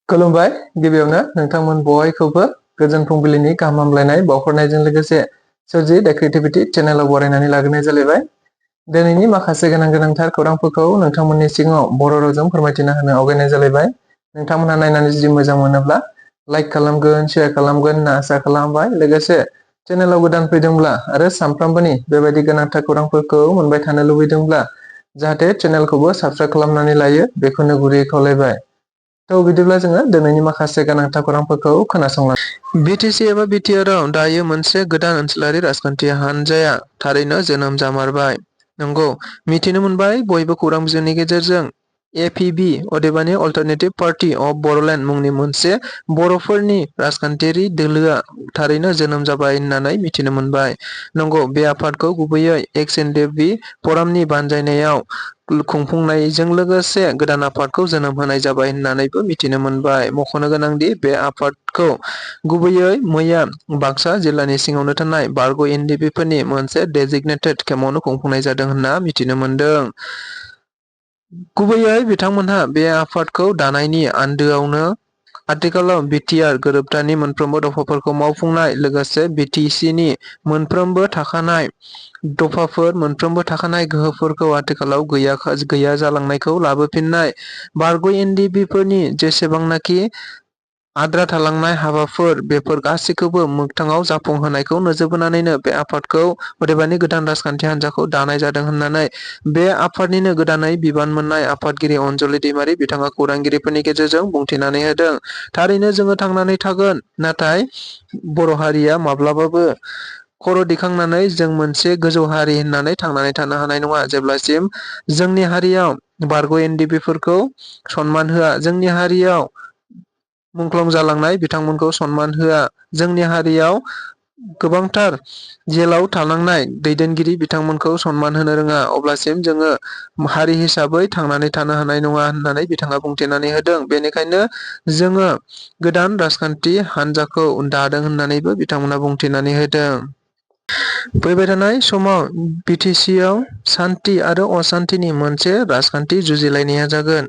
खुलुमबाय गिबियावनो नोंथांमोन बयखौबो गोजोन फुंबिलिनि गाहाम हामलायनाय बावहरनायजों लोगोसे सोरजि दा क्रिएटिभिटी चेनेलाव बरायनानै लाग्रोनाय जालायबाय। दिनैनि माखासे गोनांथार खौरांफोरखौ नोंथांमोननि सिगाङाव बर' रावजों फोरमायथिना होनो आवगायनाय जालायबाय। नोंथांमोनहा नायनानै जुदि मोजां मोनोब्ला लाइक खालामगोन, शेयार खालामगोन होनना आसा खालामबाय। लोगोसे चेनेलाव गोदान फैदोंब्ला आरो सानफ्रामबोनि बेबायदि गोनांथार खौरांफोरखौ मोनबाय थानो लुबैदोंब्ला जाहाथे चेनेलखौबो साबस्क्राइब खालामनानै लायो बेखौनो गुरैयै खावलायबाय। बिदिब्ला जोङो दिनैनि माखासे गोनांथार खौरांफोरखौ खोनासंलांनि। बिटिसि एबा बिटिआरआव दायो मोनसे गोदान ओनसोलारि राजखान्थि हान्जाया थारैनो जोनोम जामारबाय। नंगौ, मिथिनो मोनबाय बयबो खौरां बिजोंनि गेजेरजों एपीबी अदेबानि अल्टारनेटिभ पार्टी अफ बरोलेण्ड मुंनि मोनसे बर'फोरनि राजखान्थियारि दोलोआ थारैनो जोनोम जाबाय होननानै मिथिनो मोनबाय। नंगौ, बे आफादखौ गुबैयै एक्स-एन-डि-पि फ'रामनि बानजायनायाव खुंफुंनायजों लोगोसे गोदान आफादखौ जोनोम होनाय जाबाय होननानैबो मिथिनो मोनबाय। मख'नो गोनांदि बे आफादखौ गुबैयै मैया बाक्सा जिल्लानि सिङावनो थानाय बारग' एनडिपिफोरनि मोनसे डेजिगनेटेड केम्पआवनो खुंफुंनाय जादों होनना मिथिनो मोनदों। गुबैयै बिथांमोनहा बे आफादखौ दानायनि आन्दोआवनो आथिखालाव बिटिआर गोरोबथानि मोनफ्रोमबो दफाफोरखौ मावफुंनाय लोगोसे बिटिसिनि मोनफ्रोमबो थाखानाय दफाफोर मोनफ्रोमबो थाखानाय गोहोफोरखौ आथिखालाव गैया जालांनायखौ लाबोफिननाय, बारग' एनडिपिफोरनि जेसेबांनाखि आद्रा थालांनाय हाबाफोर बेफोर गासैखौबो मोगथाङाव जाफुंहोनायखौ नोजोर बोनानैनो बे आफादखौ अदेबानि गोदान राजखान्थि हान्जाखौ दानाय जादों होननानै बे आफादनिनो गोदानै बिबान मोननाय आफादगिरि अनजलि दैमारी बिथाङा खौरांगिरिफोरनि गेजेरजों बुंथिनानै होदों। थारैनो जोङो थांनानै थागोन, नाथाय बर' हारिया माब्लाबाबो खर' दिखांनानै जों मोनसे गोजौ हारि होननानै थांनानै थानो हानाय नङा जेब्लासिम जोंनि हारियाव बारग' एनडिपिफोरखौ सनमान होआ, जोंनि हारियाव मुंख्लं जालांनाय बिथांमोनखौ सनमान होआ, जोंनि हारियाव गोबांथार जेलाव थानांनाय दैदेनगिरि बिथांमोनखौ सनमान होनो रोङा, अब्लासिम जोङो हारि हिसाबै थांनानै थानो हानाय नङा होननानै बिथाङा बुंथिनानै होदों। बेनिखायनो जोङो गोदान राजखान्थि हान्जाखौ दादों होननानैबो बिथांमोना बुंथिनानै होदों। फैबाय थानाय समाव बिटिसिआव सान्थि आरो असान्थिनि मोनसे राजखान्थि जुजिलायनाया जागोन।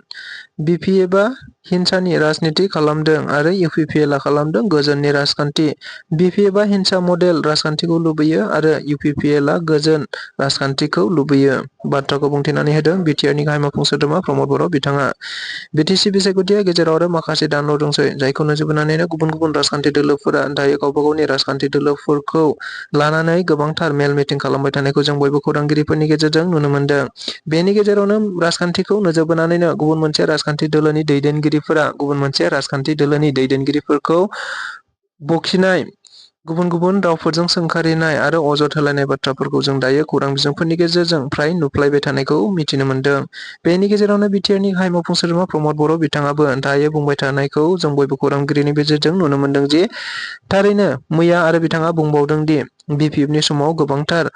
बिपिएफआ हिंसानि राजनिति खालामदों आरो इउपिपिएलआ खालामदों गोजोननि राजखान्थि। बिपिएफआ हिंसा मडेल राजखान्थिखौ लुबैयो आरो इउपिपिएलआ गोजोन राजखान्थिखौ लुबैयो। बाथ्राखौ बुंथिनानै होदों बिटिआरनि गाहाय मावफुं सोद्रोमा प्रमद बर' बिथाङा। बिटिसि बिसायख'थिया गेजेराव आरो माखासे दानल' दंसै, जायखौ नोजोर बोनानैनो गुबुन गुबुन राजखान्थि दोलोफोरा दायो गावबा गावनि राजखान्थि दोलोफोरखौ लानानै गोबांथार मेल मिटिं खालामबाय थानायखौ जों बयबो खौरांगिरिफोरनि गेजेरजों नुनो मोनदों। बेनि गेजेरावनो राजखान्थिखौ नोजोर बोनानैनो गुबुन मोनसे राजखान्थि दोलोनि दैदेनगिरिफोरा गुबुन मोनसे राजखान्थि दोलोनि दैदेनगिरिफोरखौ बखिनाय, गुबुन गुबुन रावफोरजों सोंखारिनाय आरो अजद होलायनाय बाथ्राफोरखौ जों दायो खौरां बिजोंफोरनि गेजेरजों फ्राय नुफ्लायबाय थानायखौ मिथिनो मोनदों। बेनि गेजेरावनो बिटिआरनि गाहाय मावफुं सोद्रोमा प्रमद बर' बिथाङाबो दायो बुंबाय थानायखौ जों बयबो खौरांगिरिनि गेजेरजों नुनो मोनदों दि थारैनो मैया आरो बिथाङा बुंबावदों दि बिपिएफनि समाव गोबांथार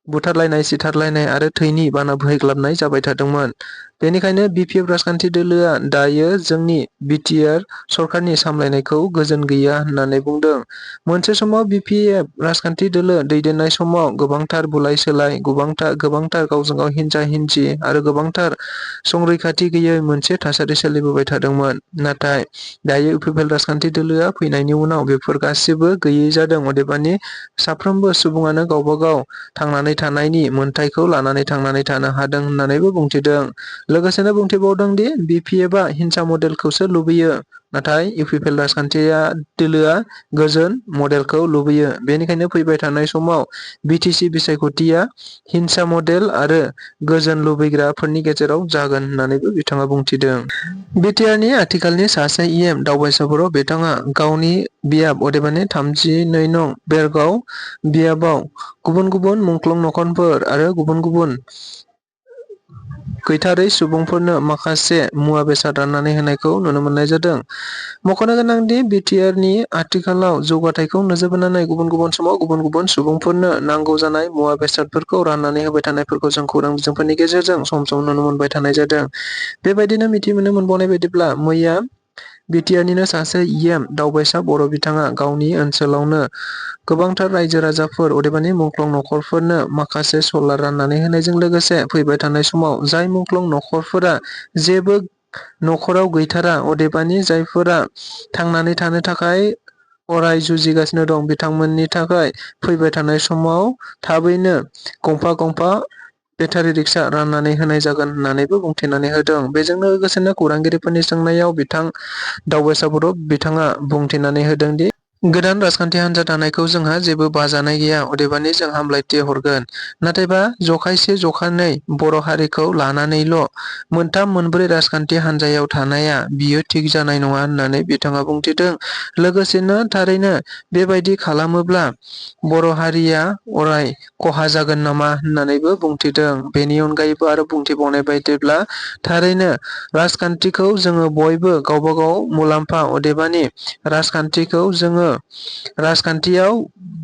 बुथारलायनाय, सिथारलायनाय आरो थैनि बाना बोहैग्लाबनाय जाबाय थादोंमोन। बेनिखायनो बिपिएफ राजखान्थि दोलोआ दायो जोंनि बिटिआर सरकारनि सामलायनायखौ गोजोन गैया होननानै बुंदों। मोनसे समाव बिपिएफ राजखान्थि दोलो दैदेननाय समाव गोबांथार बुलाय सोलाय, गोबांथार गावजों गाव हिंसा हिंसि आरो गोबांथार संरैखाथि गैयै मोनसे थासारि सोलिबोबाय थादोंमोन। नाथाय दायो इउपिपिएल राजखान्थि दोलोआ फैनायनि उनाव बेफोर गासिबो गैयै जादों, अदेबानि साफ्रोमबो सुबुङानो गावबा गाव थांनानै थानायनि मोन्थायखौ लानानै थांनानै थानो हादों होननानैबो बुंथिदों। लोगोसेनो बुंथिबावदों दि बिपिएफआ हिंसा मडेलखौसो लुबैयो, नाथाय इउपिपिएल राजखान्थि दोलोआ गोजोन मडेलखौ लुबैयो। बेनिखायनो फैबाय थानाय समाव बिटिसि बिसायख'थिया हिंसा मडेल आरो गोजोन लुबैग्राफोरनि गेजेराव जागोन होननानैबो बिथाङा बुंथिदों। बिटिआरनि आथिखालनि सासे इएम दावबायसा बर' बिथाङा गावनि बियाब अदेबानि 32 नं बेरगाव बियाबाव गुबुन गुबुन मुंख्लं नखरफोर आरो गुबुन गुबुन गैथारै सुबुंफोरनो माखासे मुवा बेसाद राननानै होनायखौ नुनो मोननाय जादों। मख'नो गोनांदि बिटिआरनि आथिखालाव जौगाथायखौ नोजोर बोनानै गुबुन गुबुन समाव गुबुन गुबुन सुबुंफोरनो नांगौ जानाय मुवा बेसादफोरखौ राननानै होबाय थानायफोरखौ जों खौरां बिजोंफोरनि गेजेरजों सम सम नुनो मोनबाय थानाय जादों। बेबायदिनो मिथिनो मोनबावनाय बायदिब्ला मैया बिटिआरनिनो सासे इएम दावबायसा बर' बिथाङा गावनि ओनसोलावनो गोबांथार रायजो राजाफोर अदेबानि मुंख्लं नखरफोरनो माखासे सलार राननानै होनायजों लोगोसे फैबाय थानाय समाव जाय मुंख्लं नखरफोरा जेबो नखराव गैथारा, अदेबानि जायफोरा थांनानै थानो थाखाय अराय जुजिगासिनो दं बिथांमोननि थाखाय फैबाय थानाय समाव थाबैनो गंफा गंफा बेटारि रिक्सा राननानै होनाय जागोन होननानैबो बुंथिनानै होदों। बेजोंनो लोगोसेनो खौरांगिरिफोरनि सोंनायाव दावबायसा बर' बिथाङा बुंथिनानै होदों दि गोदान राजखान्थि हान्जा दानायखौ जोंहा जेबो बाजानाय गैया, अदेबानि जों हामलायथि हरगोन। नाथायबा जखायसे जखानै बर' हारिखौ लानानैल' मोनथाम मोनब्रै राजखान्थि हान्जायाव थानाया बियो थिग जानाय नङा होननानै बिथाङा बुंथिदों। लोगोसेनो थारैनो बेबायदि खालामोब्ला बर' हारिया अराय खहा जागोन नामा होननानैबो बुंथिदों। बेनि अनगायैबो आरो बुंथिबावनाय बायदिब्ला थारैनो राजखान्थिखौ जोङो बयबो गावबा गाव मुलाम्फा, अदेबानि राजखान्थियाव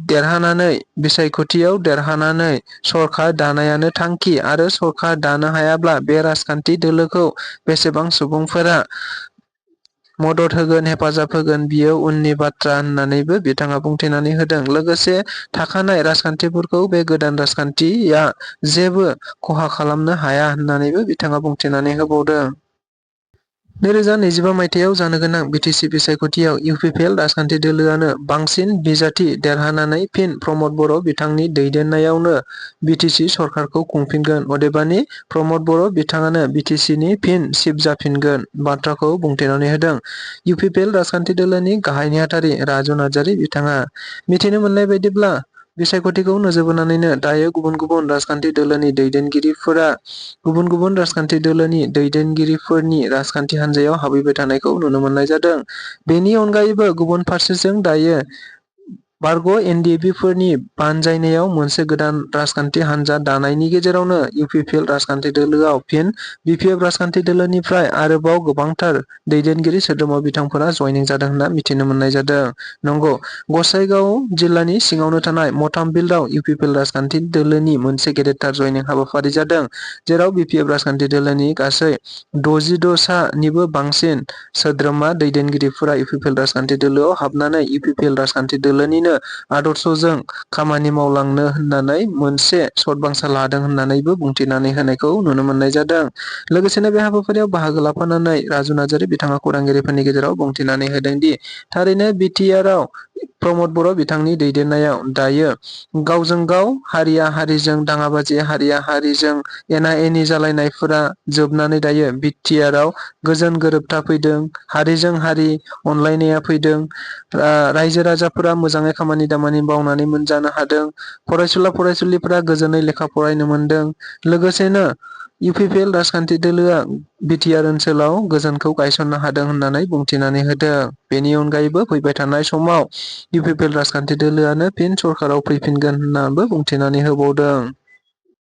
देरहानानै बिसायख'थियाव देरहानानै सरखार दानायानो थांखि आरो सरखार दानो हायाब्ला बे राजखान्थि दोलोखौ बेसेबां सुबुंफोरा मदद होगोन, हेफाजाब होगोन बियो उननि बाथ्रा होननानैबो बिथाङा बुंथिनानै होदों। लोगोसे थाखानाय राजखान्थिफोरखौ बे गोदान राजखान्थिया जेबो खहा खालामनो हाया होननानैबो बिथाङा बुंथिनानै होबावदों। 2025 मायथाइयाव जानो गोनां बिटिसि बिसायख'थियाव इउपिपिएल राजखान्थि दोलोआनो बांसिन बिजाथि देरहानानै फिन प्रमद बर' बिथांनि दैदेननायावनो बिटिसि सरकारखौ खुंफिनगोन, अदेबानि प्रमद बर' बिथाङानो बिटिसिनि फिन चिफ जाफिनगोन बाथ्राखौ बुंथिनानै होदों। इउपिपिएल राजखान्थि दोलोनि गाहाय नेहाथारि राजु नार्जारि बिथाङा मिथिनो मोननाय बायदिब्ला बिसायख'थिखौ नोजोर बोनानैनो दायो गुबुन गुबुन राजखान्थि दैदेनगिरिफोरनि राजखान्थि हान्जायाव हाबैबाय थानायखौ नुनो मोननाय जादों। बेनि अनगायैबो गुबुन फारसेजों दायो बारग' एनडिएफबि बानजायनायाव मोनसे गोदान राजखान्थि हान्जा दानायनि गेजेरावनो इउपिपिएल राजखान्थि दोलोआव फिन बिपिएफ राजखान्थि दोलोनिफ्राय आरोबाव गोबांथार दैदेनगिरि सोद्रोमा बिथांफोरा जयनिं जादों होनना मिथिनो मोननाय जादों। नंगौ, गसाइगाव जिल्लानि सिङावनो थानाय मथामबिलआव इउपिपिएल राजखान्थि दोलोनि मोनसे गेदेरथार जयनिं हाबाफारि जादों, जेराव बिपिएफ राजखान्थि दोलोनि गासै 66 सा निबो बांसिन सोद्रोमा दैदेनगिरिफोरा इउपिपिएल राजखान्थि दोलोआव हाबनानै इउपिपिएल राजखान्थि दोलोनिनो आदर्शजों खामानि मावलांनो होननानै मोनसे सतबांसा लादों होननानैबो बुंथिनानै होनायखौ नुनो मोननाय जादों। लोगोसेनो बे हाबाफारियाव बाहागो लाफानानै राजु नार्जारि बिथाङा खौरांगिरिफोरनि गेजेराव बुंथिनानै होदों दि थारैनो बिटिआरआव प्रमद बर' बिथांनि दैदेननायाव दायो गावजों गाव हारिया हारिजों दाङाबाजि, हारिया हारिजों एना एनि जालायनायफोरा जोबनानै दायो बिटिआरआव गोजोन गोरोबथा फैदों, हारिजों हारि अनलायनाया फैदों, रायजो राजाफोरा मोजाङै खामानि दामानि मावनानै मोनजानो हादों, फरायसुला फरायसुलिफोरा गोजोनै लेखा फरायनो मोनदों। लोगोसेनो इउपिपिएल राजखान्थि दोलोआ बिटिआर ओनसोलाव गोजोनखौ गायसननो हादों होननानै बुंथिनानै होदों। बेनि अनगायैबो फैबाय थानाय समाव इउपिपिएल राजखान्थि दोलोआनो फिन सरकाराव फैफिनगोन होननाबो बुंथिनानै होबावदों।